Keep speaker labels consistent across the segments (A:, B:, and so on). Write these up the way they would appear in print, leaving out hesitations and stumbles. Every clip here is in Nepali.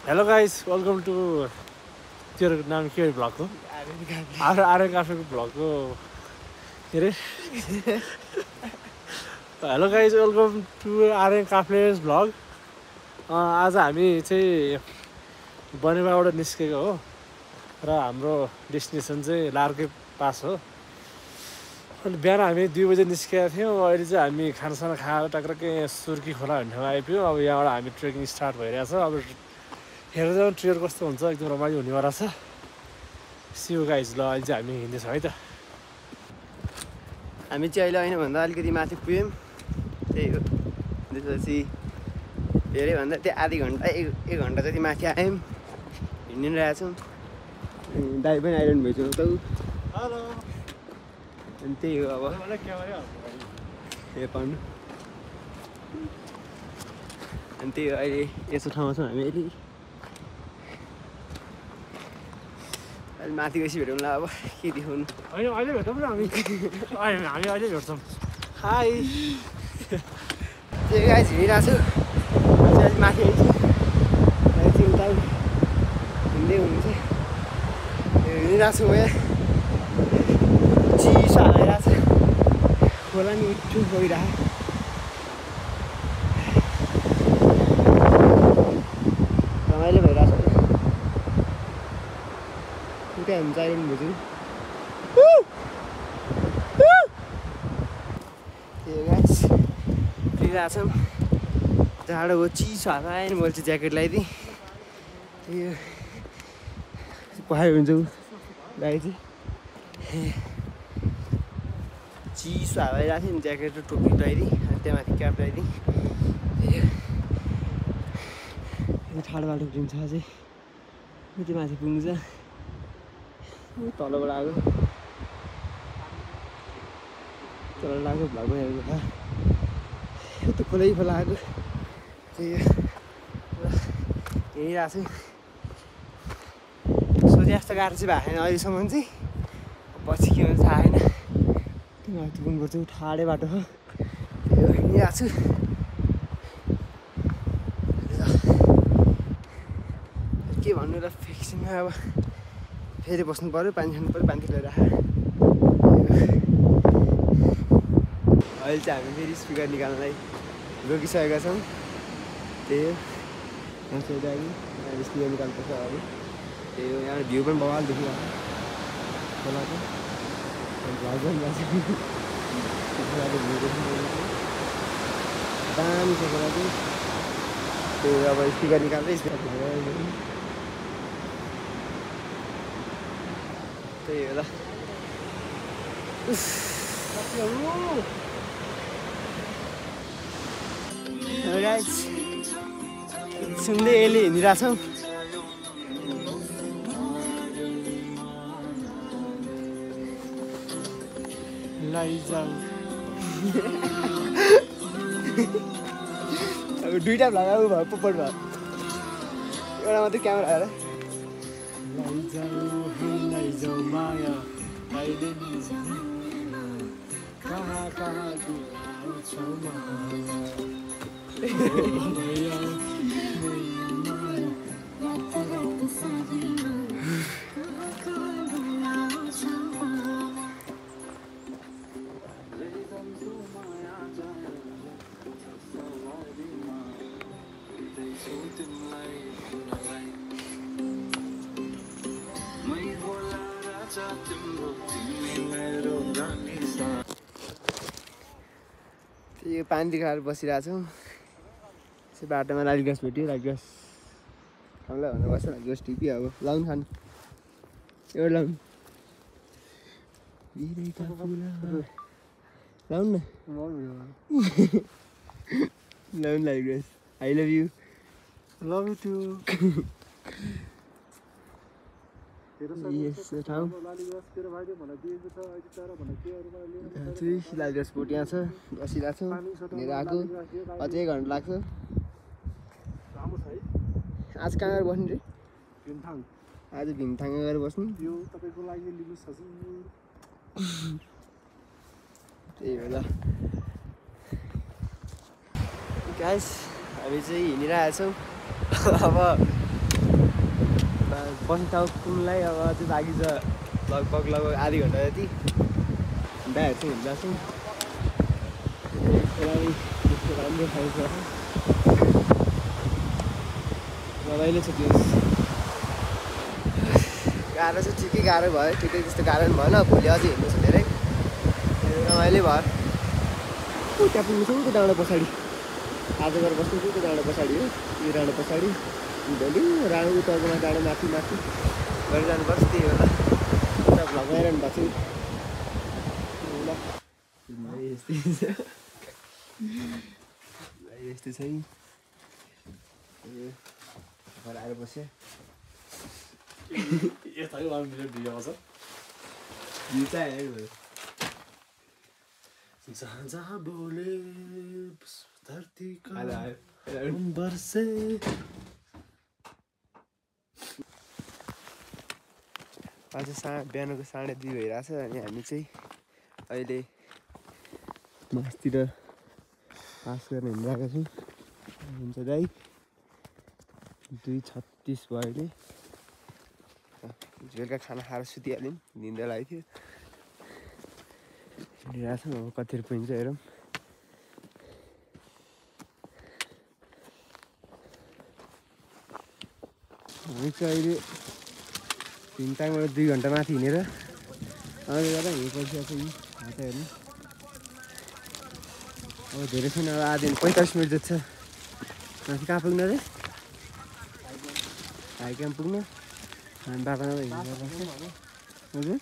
A: हेलो गाइस वेलकम टु तेरो नाम के भ्लगको आर्यन काफ्लेको भ्लगको के अरे hello guys welcome to Aryan Kafle's vlog. आज हामी चाहिँ बनेपाबाट निस्केको हो र हाम्रो डेस्टिनेसन चाहिँ लार्के पास हो। अनि बिहान हामी 2 बजे निस्केका थियौँ। अहिले चाहिँ हामी खानासाना खाएर टक्रक्कै सुर्की खोला भन्ने ठाउँमा आइपुग्यौँ। अब यहाँबाट हामी ट्रेकिङ स्टार्ट भइरहेछ। अब हेरेर जाउँ ट्रेल कस्तो हुन्छ, एकदम रमाइलो हुनेवाला छ। सिउ गाइज, ल अहिले चाहिँ हामी हिँड्दैछौँ है त।
B: हामी चाहिँ अहिले होइन भन्दा अलिकति माथि पुग्यौँ, त्यही हो। त्यसपछि धेरै भन्दा त्यो आधी घन्टा एक घन्टा जति माथि आयौँ, हिँडिरहेछौँ। दाइ पनि आइरहनु भएछ उता
A: हेलो।
B: अनि त्यही हो। अब ए पाउनु अनि त्यही हो। अहिले यस्तो ठाउँमा छौँ हामी। अहिले माथि गएपछि भेटौँला। अब के देखाउनु,
A: होइन अहिले भेटौँ न हामी हामी अहिले भेट्छौँ। हाई
B: त्यही गाइस हिँडिरहेको छु। अझै अलिक माथि आइन्छ, चाहिँ उता हिँड्दै हुन्छ। हिँडिरहेको छु म यहाँ। चिसो हालिरहेको छ, खोला नि मिठो गइरहेको। रमाइलो भइरहेको छ। उता हुन्छ आइरहनु भएछ। त्यही गाइस हिँडिरहेको छौँ। जाडो भयो, चिसो हावा आयो नि। मैले चाहिँ ज्याकेट लगाइदिएँ। यो पखायो हुन्छ गाई चाहिँ चिसो हावा आइरहेको थियो नि। ज्याकेट र टोपी लगाइदिएँ, अनि त्यहाँमाथि क्याप लगाइदिएँ। यो ठाडो बाटो पुग्छ। अझै यति माथि पुग्नु छ। तलबाट आएको तल आएको भ्लग बनाएको खा यो त खोलै खोला आएको। त्यही हिँडिरहेको छु। सोचे जस्तो गाह्रो चाहिँ भएको छैन अहिलेसम्म चाहिँ। पछि के हुन्छ थाहा छैन। त्यो माथि पुग्नुपर्छ, ठाडै बाटो हो। त्यो हिँडिरहेको छु। के भन्नु र, फिक्सिङमा अब फेरि बस्नु पऱ्यो, पानी खानु पऱ्यो, पानी लिएर अहिले चाहिँ हामी फेरि स्पिकर निकाल्नलाई रोकिसकेका छौँ। त्यही हो। स्पिकर निकाल्नुपर्छ अब। त्यही हो। यहाँ भ्यू पनि बवाल देखिरहेको खोलाको। दामी छ खोला चाहिँ। त्यही अब स्पिकर निकाल्दै स्पिकर त्यही हो। ल सुन्दै यसले हिँडिरहेको छौँ। अब दुईवटा लगाएको भयो पोपट भयो। एउटा मात्रै क्यामेरा आएर यो पानी देखाएर बसिरहेको छौँ। यसो बाटोमा लाइट भेट्यो। लाइट ग्यास खाउँला भनेर बस्छ। लाइट ग्यास टिपी अब लाउनु खानु एउटा लाउनु लाउनु न लाउनु light gas. I love you.
A: Love you too.
B: ठाउँ लाइट ग्यास बोट यहाँ छ। बसिरहेको छौँ। हिँडेर आएको अझै 1 घन्टा लाग्छ। आज कहाँ गएर बस्नु रे? आज भिमथाङ गएर बस्नु। त्यही हो। ल गाइस हामी चाहिँ हिँडिरहेको छौँ। अब बस्ने पुललाई अब चाहिँ बाँकी छ लगभग आधी घन्टा जति दाइहरू चाहिँ हिँड्दा छौँ खोलामा त्यस्तो राम्रो ठाउँ छ रमाइलो छ त्यो गाह्रो चाहिँ ठिकै गाह्रो भयो ठिकै त्यस्तो गाह्रो पनि भएन भोलि अझै हिँड्नु छ धेरै रमाइलो भयो त्यहाँ पुग्नु छ त्यो डाँडो पछाडि आज गएर बस्नु छ त्यो डाँडो पछाडि हो यो डाँडो पछाडि भोलि राणो उताकोमा डाँडो माथि गरेर जानुपर्छ त्यही होला उता भ्लग आइरहनु भएको छ यस्तै छ घर आएर बस्यो
A: यता 1 मिनट भिडियो आउँछ
B: यो चाहिँ भयो
A: जहाँ जहाँ बोले धरती का बरसे
B: आज बिहानको 2:30 भइरहेछ अनि हामी चाहिँ अहिले मासतिर पास गर्न हिँडिरहेको छौँ हुन्छ दाइ 2:36 भयो अहिले बेलुका खाना खाएर सुतिहाल्यौँ निन्दा लागेको थियो हिँडिरहेको छौँ अब कति पुगिन्छ हेरौँ हामी चाहिँ अहिले तिनटाङबाट 2 घन्टा माथि हिँडेर अझै गर्दा हिँडिसकेको छ यी हात हेर्नु अब धेरै छैन अब आधी 45 मिनट जति छ माथि कहाँ पुग्नु रे हाई क्याम्प पुग्नु हामी बाबामा हिँड्नु हजुर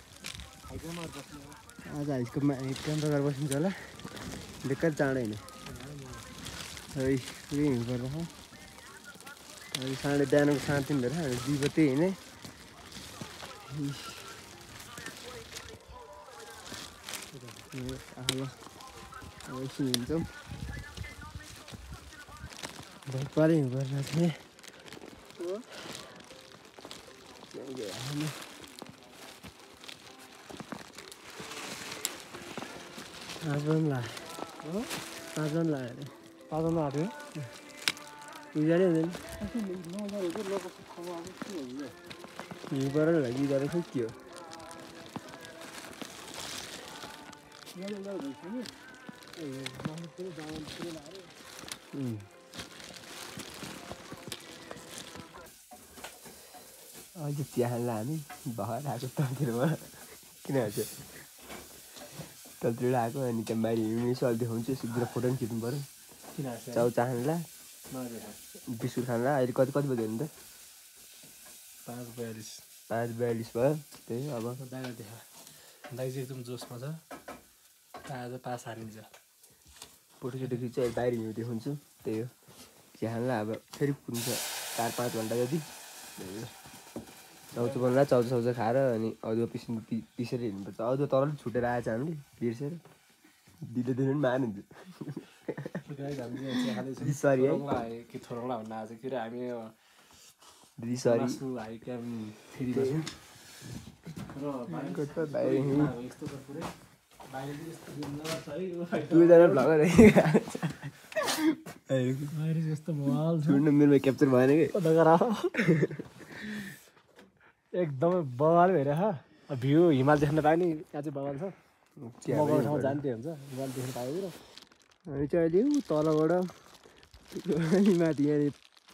B: आज हाई क्याम्प गरेर बसिन्छ होला बेकार चाँडो होइन है पुरै हिँड्नु पर्छ अहिले बिहानको 3:30 भएर हामी 2 बजे हिँडेँ एकछिन हिँड्छौँ परे हिँड्नु थिएँ आज पनि लाग्यो 5 जन लाग्यो अरे
A: 5 जना आँट्यो
B: उजाले हुँदैन हिँड्नु पऱ्यो होला बिगारे खोइ के हो अहिले चिया खानलाई हामी भएर आएको तलतिरबाट किन हुन्छ तलतिर आएको अनि त्यहाँ बाहिर हिँड्नु यसो अलि देखाउँछु सिधै फोटो पनि खिच्नु पऱ्यो
A: किन
B: चाउ चाहनला बिस्कुट खानला अहिले कति बजी हो नि त
A: 5:42
B: 5:42 भयो त्यही अब
A: दाइ देखा दाइ चाहिँ एकदम जोसमा छ आज पास हारिन्छ
B: फोटोसोटो खिच्छु अहिले बाहिर हिँड्नु देखाउँछु त्यही हो चिया खानला अब फेरि पुग्छ 4-5 घन्टा जति चाउचो बनाएर चाउचो खाएर अनि अदुवा पिसेर हिँड्नुपर्छ अदुवा तर छुटेर आएछ हामीले बिर्सेर दिँदै दिनु पनि मान्नु सरी है
A: कि थोरौँला भन्न आज के हामी
B: दिदी सरी
A: हाई क्याम्प फेरि बस्यौँ
B: दुईजना भ्लगर
A: जस्तो बवाल
B: छुट्नु मेरोमा क्याप्चर भएन कि
A: एकदमै बवाल भइरहेको भ्यू हिमाल देख्न पायो नि यहाँ चाहिँ बवाल छ मगाउने ठाउँ जान्थ्यो हुन्छ हिमाल देख्न पायो
B: हामी चाहिँ अहिले तलबाट माथि यहाँ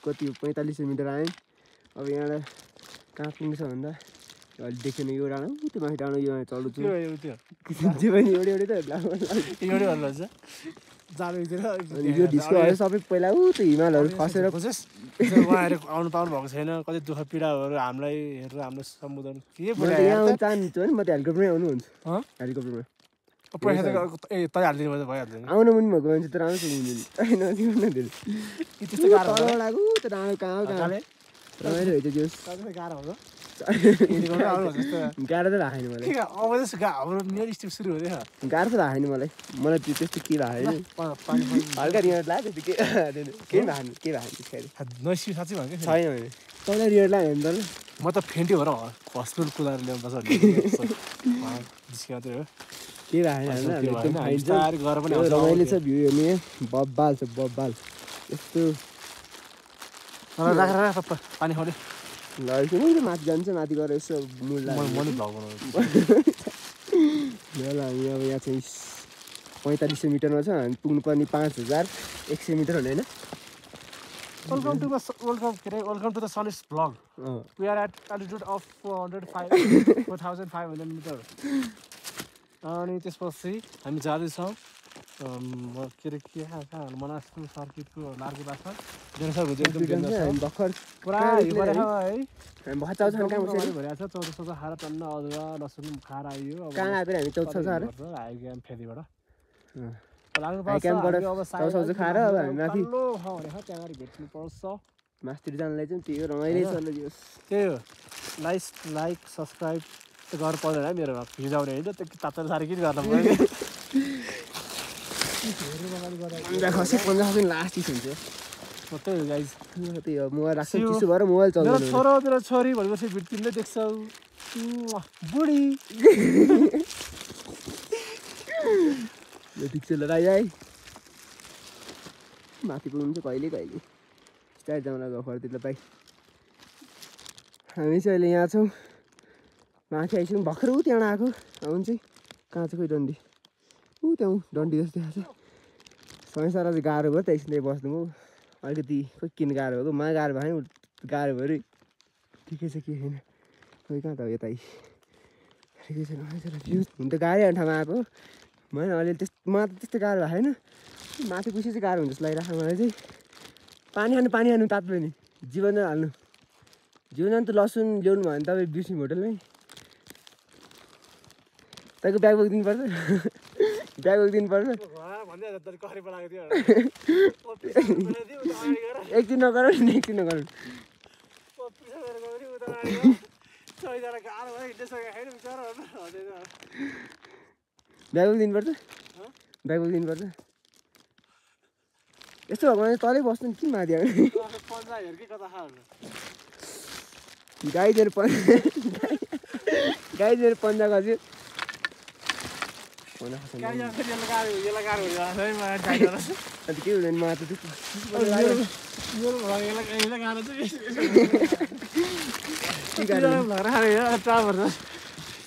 B: कति 45 मिटर आयौँ अब यहाँबाट कहाँ पुग्छ भन्दा अहिले देखेन यो डाँडो त्यो माथि डाँडो यो चल्नु छु जे पनि एउटै अनि यो ढिस्कोहरू सबै पहिला त्यो हिमालहरू खसेर
A: उहाँहरू आउनु पाउनु भएको छैन कति दुःख पीडाहरू हामीलाई हेरेर हाम्रो सम्बोधन के
B: यहाँ चाहन्छु नि म त हेलिकप्टरमै आउनु हुन्छ हेलिकप्टरमा
A: पैसा त तै हालिदिनु भयो भइहाल्दैन
B: आउनु पनि भएको मान्छे त राम्रो त्यस्तो डाँडो कहाँ रमाइलो हुन्छ त्यो
A: गाह्रो हुन्छ
B: गाह्रो त राखेन मलाई
A: हाम्रो मेरो स्टेप सुरु हुँदैछ
B: गाह्रो त राखेन मलाई त्यो त्यस्तो के राखेन हल्का रियड लाग्यो त्यस्तो केही राखेन के राखेन
A: नैसी साँच्चै भयो कि
B: छैन भने तपाईँलाई रियड लाग्यो भने त
A: म त फेन्टी भएर हस्पिटल कुदाएर ल्याउनु पर्छ जिस्किमात्रै हो
B: के राखेन रमाइलो छ भ्यू हेर्ने बब्बाल छ बब्बाल यस्तो
A: राख पानी खाउने
B: ल एकछिन माथि जान्छ माथि गएर यसो मुल्ला
A: म नि भ्लग बनाउँछु
B: ल हामी अब यहाँ चाहिँ 4500 मिटरमा छ हामी पुग्नुपर्ने 5100 मिटर हुने होइन
A: welcome to the Sanish vlog we are at altitude of 4500 metre अनि त्यसपछि हामी जाँदैछौँ के अरे कहाँ मनासको सर्किटको लार्के पासमा जनसर भुजेको
B: भर्खर
A: पुरा हिउँ परेको है
B: हामी भर्खर चाउचाउ खान
A: भइरहेको छ चौधसौचा खाएर टन्न अदुवा लसुन खाएर आइयो अब
B: कहाँ आएर हामी चाउचाउ खाएर
A: हाई क्याम्प फेरिबाट
B: मास्तिर जानलाई चाहिँ त्यही हो रमाइलो छ
A: त्यही हो लाइक सब्सक्राइब त गर्नु पर्दैन है मेरो भिजाउने होइन त्यो तातो साह्रै किन गर्न पर्यो
B: खसी 50 लास्ट हुन्छ
A: त्यही हो गाइज
B: त्यही हो मोबाइल राख्छ चिसो भएर मोबाइल चल्दैन
A: मेरो छोरो मेरो छोरी भनेपछि भिडियोले देख्छौ बुढी
B: ठिक छ ल राई है माथि पुग्नु कहिले कहिले स्टाइल जाउँला गफरतिर भाइ हामी चाहिँ अहिले यहाँ छौँ माथि आइसक्यौँ भर्खर त्यहाँ आएको आउनु चाहिँ कहाँ चाहिँ खोइ डन्डी त्यहाँ डन्डी जस्तो देखाएको छ सँगै साह्रो चाहिँ गाह्रो भयो त एकछिन बस्नु म अलिकति खोइ किन गाह्रो भएको मलाई गाह्रो भयो गाह्रो भयो अरे ठिकै छ के छैन खोइ कहाँ त हो यतै ठिकै छैन हुन त गाह्रै ठाउँमा आएको मैले अलिअलि मलाई त त्यस्तो गाह्रो भएको छैन माथि पुसी चाहिँ गाह्रो हुन्छ जस्तो लागिरहेको मलाई चाहिँ पानी खानु तात्लो नि जीवन हाल्नु जीवन त लसुन ल्याउनु भयो भने तपाईँ बिर्सिनु होटलमै तपाईँको ब्याग बोक दिनुपर्छ ब्याग बोक दिनुपर्छ एकदिन नगरौँ नि एकदिन नगरौँ ब्याग बोक दिनुपर्छ ब्याग बोक दिनुपर्छ यस्तो भएको भने तलै बस्नु किन माथि गाईहरू पन्जा खस्यो अन्त के हुँदैन मलाई त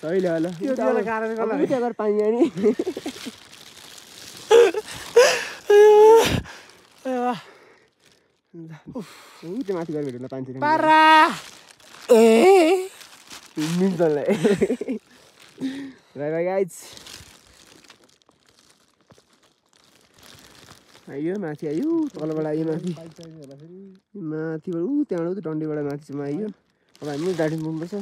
B: सही ल त्यहाँ पानी नि त्यो माथि गएर भेट्नु पानी गाइज आइयो माथि आयो तलबाट आयो माथिबाट त्यहाँबाट डन्डीबाट माथिसम्म आइयो अब हामी गाडी पुग्नुपर्छ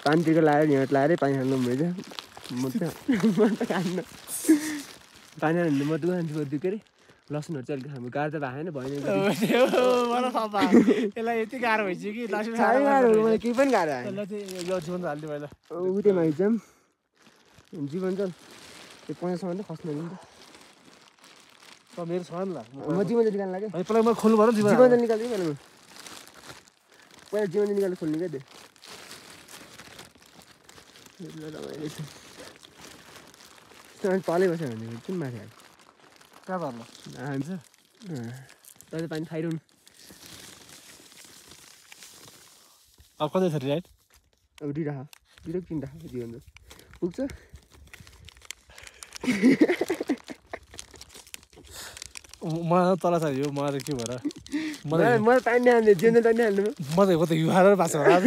B: पानीतिर लगाएर हिँड लगाएरै पानी खानु भएछ म त खान्न पानी हाल्नु म दुखान्छु के अरे लसुनहरू चाहिँ अलिक हाम्रो गाह्रो त भएको छैन
A: यति गाह्रो भइसक्यो कि
B: मलाई केही पनि गाह्रो
A: जीवन हाल्ने पहिला
B: त्यो माइजाम जीवन चाहिँ त्यो 50सम्म त खस्नु नि
A: त मेरो छ नि ल
B: म जीवन चाहिँ निकाल्नु लाग्यो
A: पहिला म खोल्नु पर्यो
B: जीवन चाहिँ निकाल्दिनँ पहिला जीवन चाहिँ निकालेर खोल्नु क्या त्यो तलै बस्यो भने किन माथि हाल्यो
A: कहाँ पर्ला
B: हान्छ तैँले पानी खाइरहनु
A: अब कतै छ राइट
B: अब दुइटा तिनवटा जीवन पुग्छ
A: मलाई तल छ यो मलाई के भएर
B: मलाई पानी हाल्ने जीवन पानी हाल्नु
A: म त कतै हिँडेर बाँच्छ होला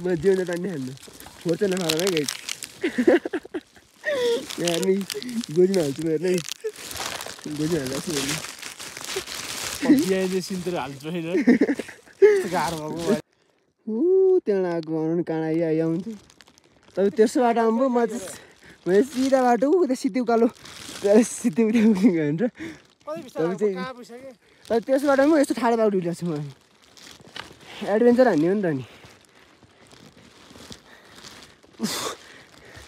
B: म जीवन पानी हाल्नु फोर्छ नखाला है गाई हेर्ने गोजीमा हाल्छु म हेर्ने गोजीमा हाल्छु
A: हेर्ने सिनतिर हाल्छु होइन गाह्रो भएको
B: त्यहाँ आएको भनौँ न काँडा आउँछु तपाईँ तेर्सो बाटो आउनु म चाहिँ सिधा बाटो त्यो सिधै उकालो सिधै उठ्यो भन्छ तपाईँ चाहिँ तपाईँ त्यसो बाटो म यस्तो ठाडो बाटो उठिरहेको छु म एडभेन्चर हान्ने हो नि त नि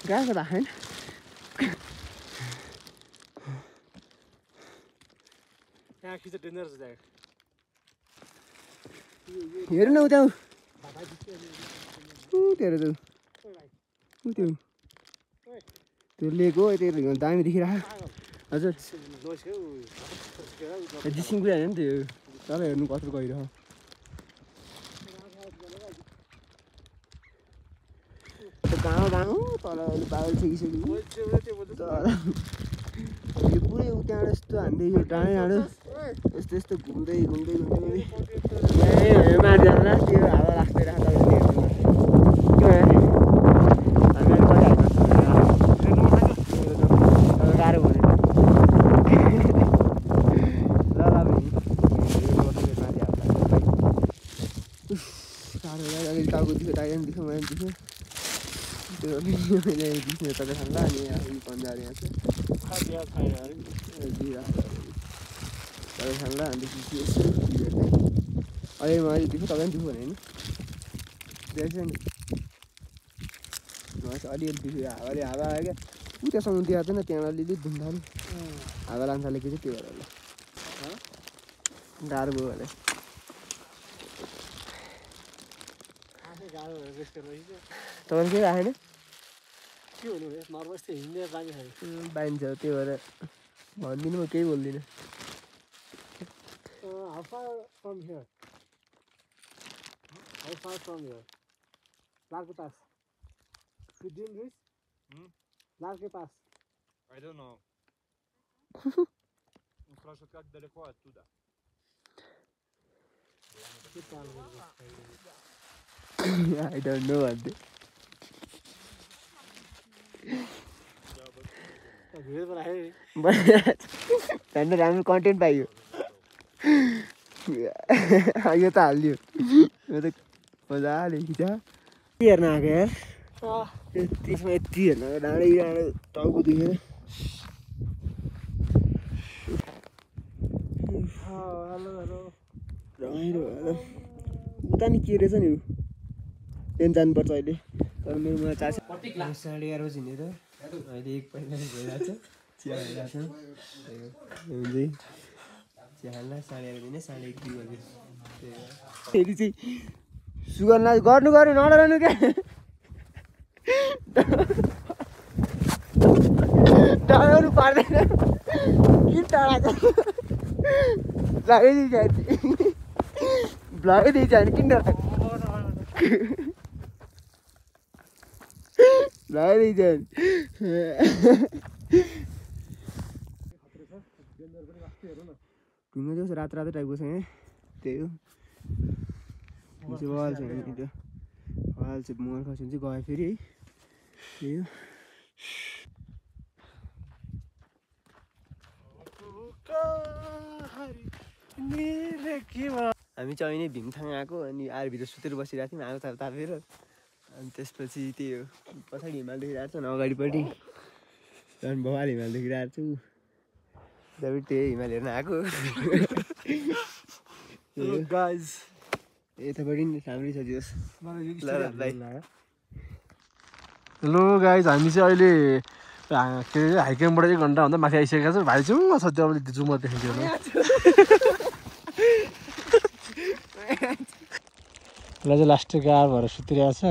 B: गएको त होइन हेर्नु न उता तेरो त्यो लेक हो त्यो दामी देखिरहेको हजुर
A: नोइस
B: जिसिङ पनि होइन नि त्यो तर हेर्नु कत्रो गइरह कहाँ जानु तल पागल छेकिसक्यो यो पुरै त्यहाँबाट यस्तो हान्दै यो टाढै टाढो यस्तो यस्तो घुम्दै घुम्दै घुम्दै घुम्दै माथि जाँदा त्यो हावा लाग्दै राख्दा गाह्रो भयो टाउको दुख्यो टाइगर दुख्यो मलाई दुख्यो त्यो दुख्ने तपाईँ खाँदा अनि पन्जाहरू यहाँ चाहिँ तपाईँ खाँदा अनि अहिले म अहिले दुख्यो तपाईँ पनि दुख्यो भने नि देख्छ नि अलिअलि दुख्यो हावाले हावा आयो क्या ऊ त्यहाँसम्म दिएको छैन त्यहाँ अलिअलि दुख्दा नि हावा लान्छाले के चाहिँ त्यो गरेर गाह्रो भयो होला तपाईँले केही राखेन
A: के हुनु नर्भस थियो हिँड्ने बानी
B: बाइन्छ त्यो भएर भनिदिनु म केही बोल्दिनँ
A: How far from here? How far from here? Large Pass. You didn't reach? Large Pass.
C: I don't know. Он спрашивает, как далеко оттуда.
B: I don't know what the... झन् राम्रो कन्टेन्ट पाइयो यो त हालिदियो यो त मजाले खिच के हेर्न आएको यार त्यसमा यति हेर्न डाँडै डाँडो टाउको दुखेर रमाइलो उता नि के रहेछ नि ट्रेन जानुपर्छ अहिले तर मेरोमा 4:30 बजी हिँडेर अहिले 1 पहिला भइरहेको छ चिया भइरहेको छ हुन्छ चिया खाँदा 11:30 दिने 1:30 बजे फेरि चाहिँ सुगन्धा गर्नु नडराउनु क्या डराउनु पर्दैन कि टाढा लगाइदिन्छ भने किन लगाइदिन्छ ढुङ्गा जस्तो रातो रातो टाइपको छ यहाँ त्यही हो वाल छ त्यो वाल चाहिँ मल खस्यो चाहिँ गयो फेरि है त्यही हो हामी चाहिँ अहिले भीमथाङ आएको अनि आरभित्र सुतेर बसिरहेको थियौँ आगो तापेर अनि त्यसपछि त्यही हो पछाडि हिमाल देखिरहेको छ अगाडिपट्टि झन् बबाल हिमाल देखिरहेको छु त्यहाँबाट त्यही हिमाल हेर्न आएको यतापट्टि नि राम्रै छ जोस्
A: हेलो गाइज हामी चाहिँ अहिले के अरे हाइकिङबाट 1 घन्टा भन्दा माथि आइसकेका छौँ भाइ चाहिँ छ त्यो जुम देखिन्थ्यो ल चाहिँ लास्ट गाह्रो भएर सुतिरहेको छ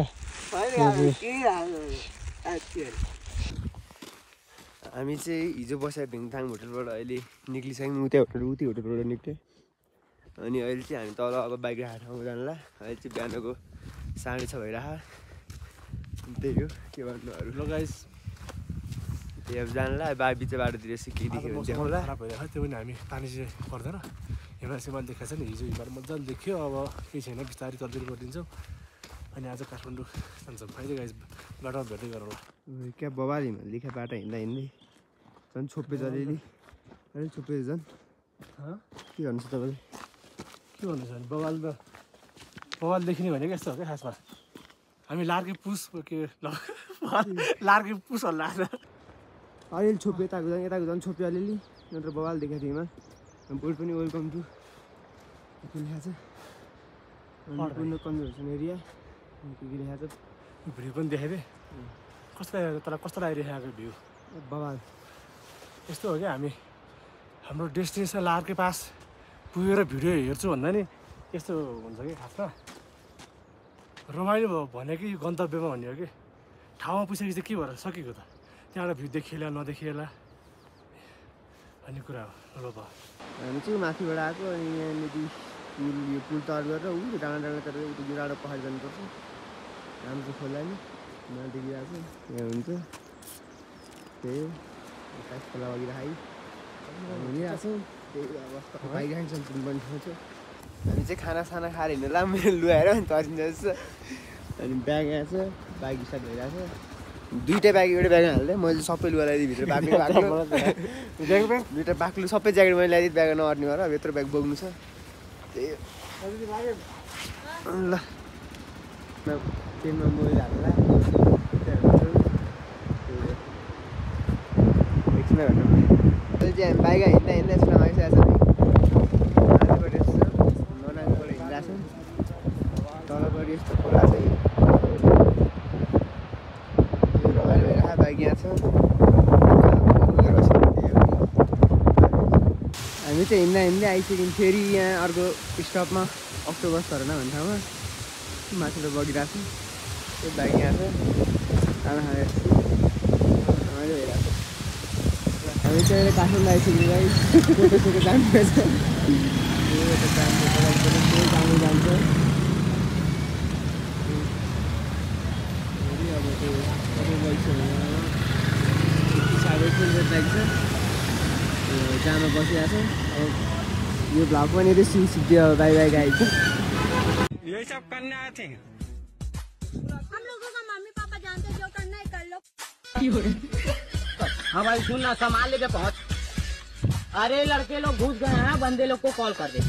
B: हामी चाहिँ हिजो बसेर भिङथाङ होटलबाट अहिले निक्लिसक्यौँ उतै होटलबाट निक्ल्यो अनि अहिले चाहिँ हामी तल अब बाइक राखेर ठाउँमा जानला अहिले चाहिँ बिहानको 6:30 भइरहेको त्यही हो के भन्नु अरू
A: ल गाइज
B: त्यही अब जानला बिच बाटोतिर यसो केही देख्यो भने देखाउँला
A: खराब भइरहेको त्यो पनि हामी पानी चाहिँ पर्दैन हिमाल सिमाल देखाएको छ नि हिजो हिमाल मजाले देख्यो अब केही छैन बिस्तारै तलतिर गरिदिन्छौँ अनि आज काठमाडौँ जान्छौँ अहिले गाइज बाटोमा भेट्दै गरौँला
B: क्या बबाल हिमाल देखा बाटो हिँड्दा झन् छोपे अलिअलि अलिक छोपे झन् के भन्नुहोस् तपाईँले
A: के भन्नुहोस् भने बवाल देख्ने भनेको यस्तो हो क्या खासमा हामी लार्के पुस के लार्के पुस होला
B: अलिअलि छोपे यताको झन् छोपे अलिअलि नत्र बबाल देखाएको थियो हिमाल बोर्ड पनि वेलकम टु लेखाएको छ पूर्ण कन्जर्भेसन एरिया के लेखाएको छ
A: भ्यू पनि देखाइदिएँ कस्तो तर कस्तो लागिरहेको भ्यू
B: बबाल
A: यस्तो हो क्या हामी हाम्रो डेस्टिनेसन लार्के पास पुगेर भिडियो हेर्छु भन्दा नि यस्तो हुन्छ कि खासमा रमाइलो भयो भने कि गन्तव्यमा भन्ने हो कि ठाउँमा पुगिसकेपछि चाहिँ के भएर सकेको त त्यहाँबाट भ्यू देखिएला नदेखिएला भन्ने कुरा हो। ल त
B: हामी चाहिँ माथिबाट आएको अनि यहाँनिर यो पुल तर् गरेर ऊ डाँडा डाँडा तर् यो डाँडो पहाड जानुपर्छ। राम्रो खोला नि यहाँ देखिरहेको छ यहाँ हुन्छ त्यही हो आकाश खोला बगिरहेको हिँडिरहेको छौँ त्यही अवस्था पाइरहेको छ जुन पनि ठाउँ छ। हामी चाहिँ खानासाना खाएर हिँड्नुलाई मेरो लुहाएर अनि तर्सिन्छ जस्तो अनि ब्याग यहाँ छ ब्याग स्टार्ट भइरहेको छ। दुईवटा ब्याग एउटा ब्याग हाल्दै मैले सबै लुगा ल्याइदिएँ भित्र बाक्लो बाक्लो दुईवटा बाक्लो सबै ज्याकेट मैले ल्याइदिएँ ब्याग नअट्ने भएर यत्रो ब्याग बोक्नु छ त्यही ल ट्रेनमा मोबाइल हाल्ला एकछिन घट्नु अहिले चाहिँ हामी बाइक हिँड्दा हिँड्दा यसमा आइसकेको छ ननाङबाट हिँडिरहेको छौँ तलपट्टि यस्तो खोला छ बाइक यहाँ छ हामी चाहिँ हिँड्दा हिँड्दै आइसक्यौँ फेरि यहाँ अर्को स्टपमा अक्टोबर झरना भन्ने ठाउँमा माथिबाट बगिरहेको छ त्यो बाइक यहाँ छ खाना खाएर रमाइलो भइरहेको छ। हामी चाहिँ अहिले काठमाडौँ आइसक्यौँ भाइ फोटो सोटो जानुपर्छ जानु जान्छ अब त्यो सबै गइसक्यो साह्रै फुल लाग्छ जामा बसिरहेको छ। अब यो भ्लग पनि रेसिङ सिक्यो बाई बाई गाइज
D: यही सब करने आए थे
E: हम लोगों का मम्मी पापा जानते जो करना है कर लो।
F: हाँ भाई सुन ना संभाल लेके पहुंच। अरे लड़के लोग घुस गए हैं बंदे लोग को कॉल कर दे।